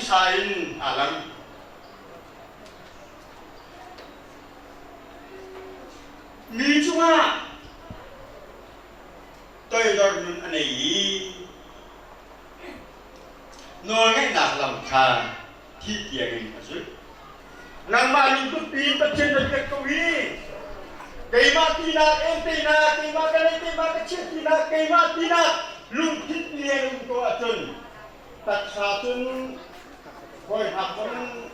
pumsa in aa lang. Mi cungah toidor nun a nei i nawlngaihnak lam kha thi tiangin a zulh. Nangmah lungput piin Pathian na biak ko i keimah tinak enteinak keimah ka nei keimah ka chiah tinak keimah tinak lungthin lian um ko ahcun taksa cun hawi hak zong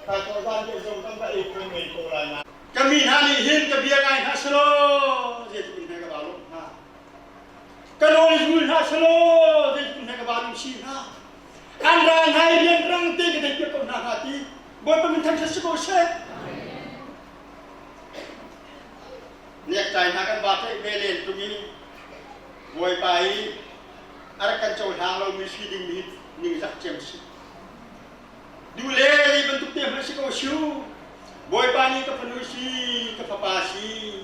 kai zan deuh zong kan va ei kho men ko lai na. Ka mi hna nih hin ka bia ngai hna selaw zeitluk in hei ka ba lawmh hnga. Ka nawl zul hna selaw zeitluk in hei ka ba lung si hnga. An ra hna i rianrang te ka theih piak ko hna hnga ti Bawipa min thangṭhat si ko seh. Necktie hna kan ba theih ve len tung i Bawipa i a rak kan cohlang lomi si ding hi ningzak cem si. Duh le zei bantuk te hmanh si ko siu. Bawipa nih ka fanu si, ka fapa si,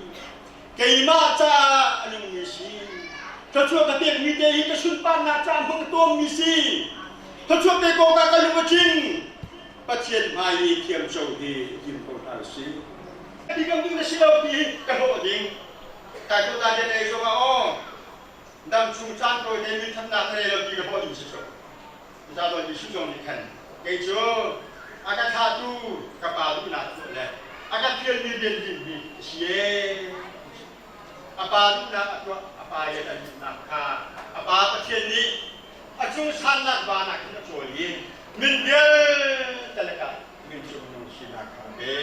keimah caah a nungmi si. Thluachuah ka pekmi te hi ka sunparnak caah hmang tawnmi si. Thluachuah pek awkah ka lung a tling. Pathian hmai i thiamco hi tim ko hna usih. Ti kan duh na si lo ti hi ka hlawh ding. Kai ko ta den ei zong ah aw dam chung caan tawi te mi thatnak na nei lo ti ka hlawh ding si cu. Cucaah Jesuh zong nih khan kei cu a ka thlahtu ka Pa duhnak tuah le a ka fialmi rian lim hi ka si ee. A Pa duhnak a tuah, a Pa rian a limnak kha a Pa Pathian nih a cung sannak van ah khin a cawl i min vialte lakah min cungnung sinak kha a pe.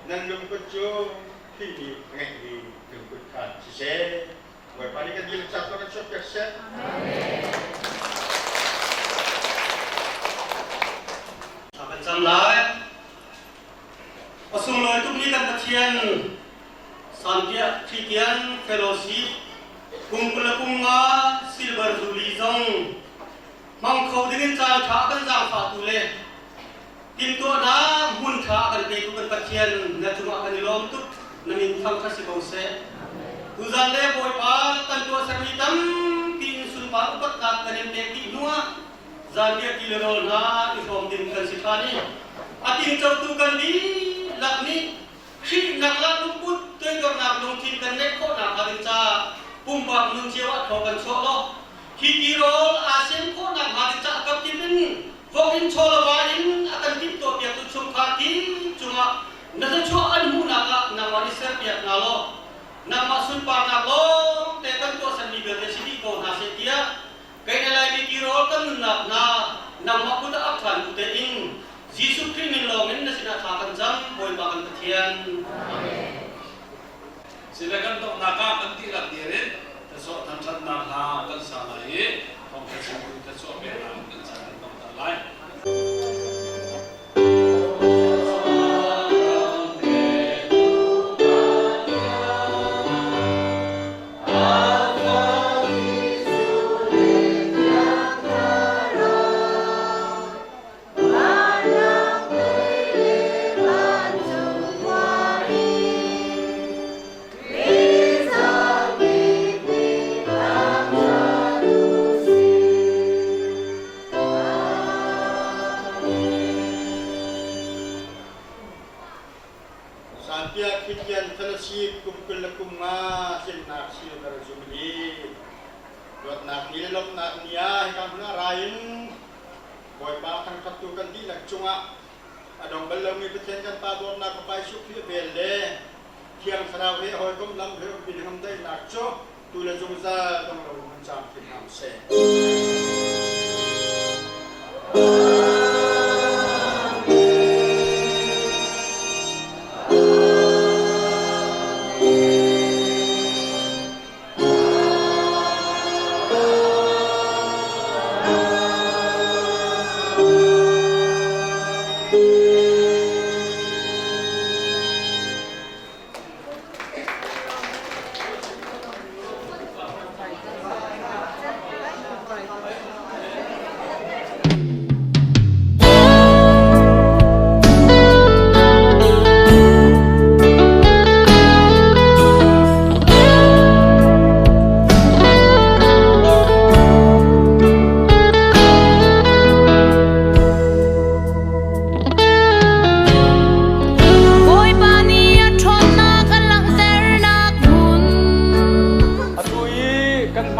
Nan lungput cu Khrih nih a ngeihmi lungput kha siseh. Bawipa nih kan dihlak ca tuah kan chuahpiak seh. Thla kan cam lai. A sunglawi tukmi kan Pathian Sanpiah Christian Fellowship kum 20 le kum nga silver jubilee zong hmang kho dingin caan ṭha kan zaangfahtu le timhtuahnak hmun ṭha kan petu kan Pathian na cungah kan i lawm tuk na min thangṭhat si ko seh. Tuzan le Bawipa kan tuahsermi tampi in sunpar upatnak kan in pek dih hnuah zanriah ti le rawl hna i hrawm ding kan si ṭhan i a tingcotu kan dihlak nih Khrih nak lah lungput toidornak lungthin kan neih khawhnak hnga ding caah pumpak nun cio ah thaw kan chuah law hi tirawl aa sem khawhnak hnga ding caah kapkip in vok in chawlava in a kan timhtuahpiaktu chungkhar ki cungah na thluachuah an hmuhnak ah nangmah nih serpiak hna law nangmah sunparnak lawng te kan tuahsermi vialte si dih ko hna seh tiah kei na Laimi tirawl kan nunnak hna nangmah kut ah ap ṭhan bu tein Jesuh Khrih min lawngin na sinah thla kan cam, Bawipa kan Pathian. Amen. Sile kan donghnak ah kan dihlak dir in thluachuah thangṭhatnak hla kan sa lai i thawngṭha chimtu thluachuah peknak in kan caan kan donghter lai. Zanpiah Christian Fellowship kum 20 le kum nga tlinnak silver jubilee luatnak ni le lawmhnak ni ah hika hmun ah ra in Bawipa thangṭhattu kan dihlak cungah a dong bal lomi Pathian kan Pa dawtnak Fapa Jesuh Khrih vel le Thiang Thlarau he hawikom lam he umpi hnangam daihnak cu tu le zungzal dong lo in caam hrim hram seh.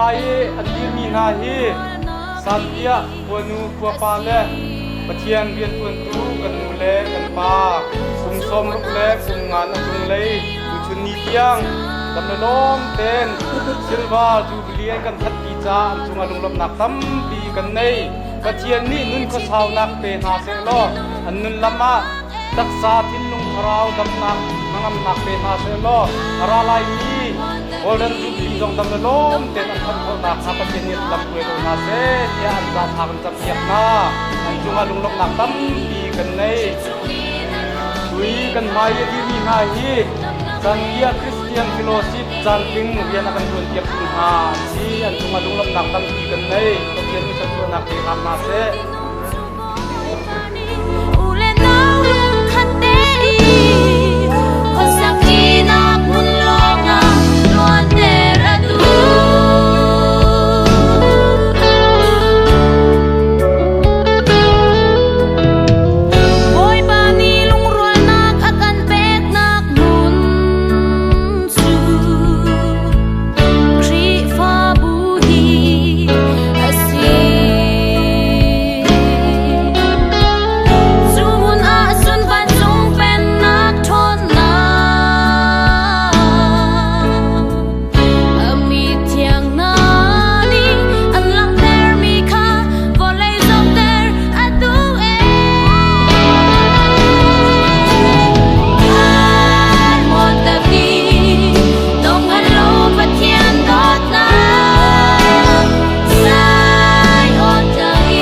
hmai i a dirmi hna hi Sanpiah khuanu khuapa le Pathian rianṭuantu kan nu le kan pa kum 60 le kum nga a cunglei tuchun ni tiang dam le lawm tein Silver Jubilee an kan thatpi caah an cungah lunglawmhnak tampi kan nei. Pathian nih nun khuasaunak pe hna sehlaw an nun lam ah taksa thinlung thlarau damnak hnangamnak pe hna sehlaw a ra laimi Golden Jubilee zong dam le lawm tein an phanh khawhnak hnga Pathian nih lam hruai ko hna seh tiah an ca thla kan campiak hna. An cungah lunglawmhnak tampi kan nei. Tui kan hmai i a dirmi hna hi Sangia Christian Fellowship caantling rian a kan ṭuanpiaktu hna an si. An cungah lunglawmhnak tampi kan nei. Pathian nih thluachuahnak pe hram hna seh. Bawipa nih lungrualnak a kan peknak hmun cu Khrihfabu hi a si. Cu hmun ah cun vancung pennak ṭhawnnak a mi thiang hna nih an langhtermi kha vawlei zohter a duh ee. Pathian dawtnak sai on i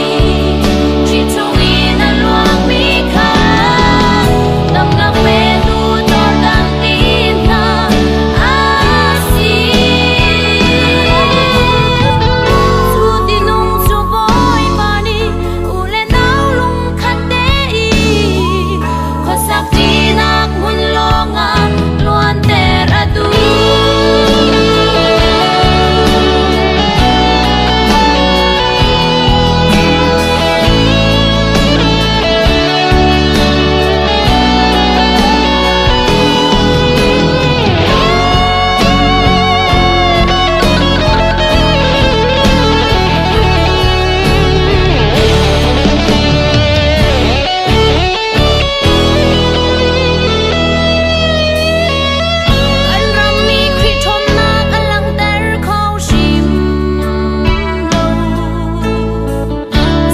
Ṭhi chungin a luangmi kha damnak petu Jordan ti hna a si. Cu tinung cu Bawipa nih u le nau lungkhat tein khuasak ṭinak hmun lawngah luanter a duh. Kan ram nih Khrih ṭhawnnak a langhter kho hrim lo.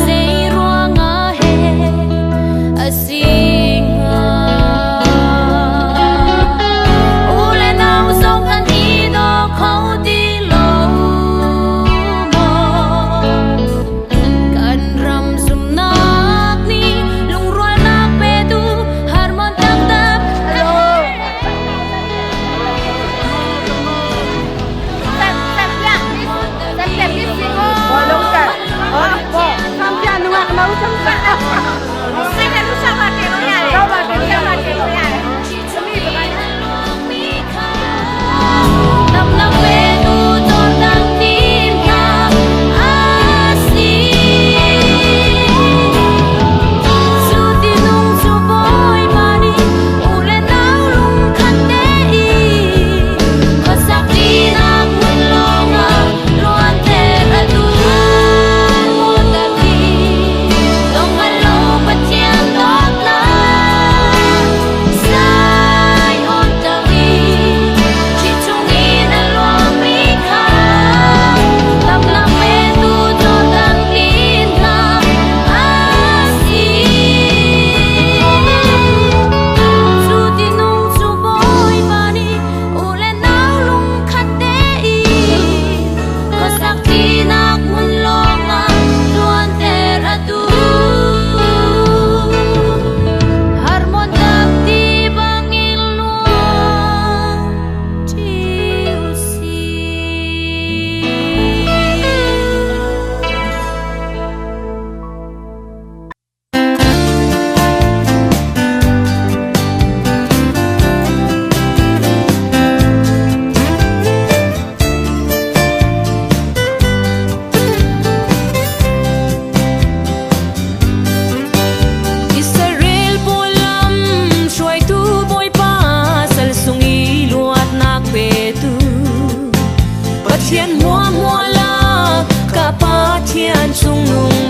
Zei ruangah he a si hnga? U le nau zong kan i daw kho ti lo maw? Kan ram zumhnak nih lungrualnak petu harmon taktak Damnak petu dawtnak tim hna a si. Cu tinung cu Bawipa nih u le nau lungkhat tein khuasak ṭinak hmun lawngah luanter a duh. Dong lo Pathian dawtnak sai on i Ṭhi chungin a luangmi kha damnak petu dawtnak in hna a si. Cu tinung cu Bawipa nih u le nau lungkhat tein khuasak ṭinak hmun lawngah luanter a duh. Harmon dap ti bangin luang ṭi u sih. Israel pawl lam hruaitu Bawipa sal sung i luatnak petu Pathian hmuahhmuah. Pathian cungnung.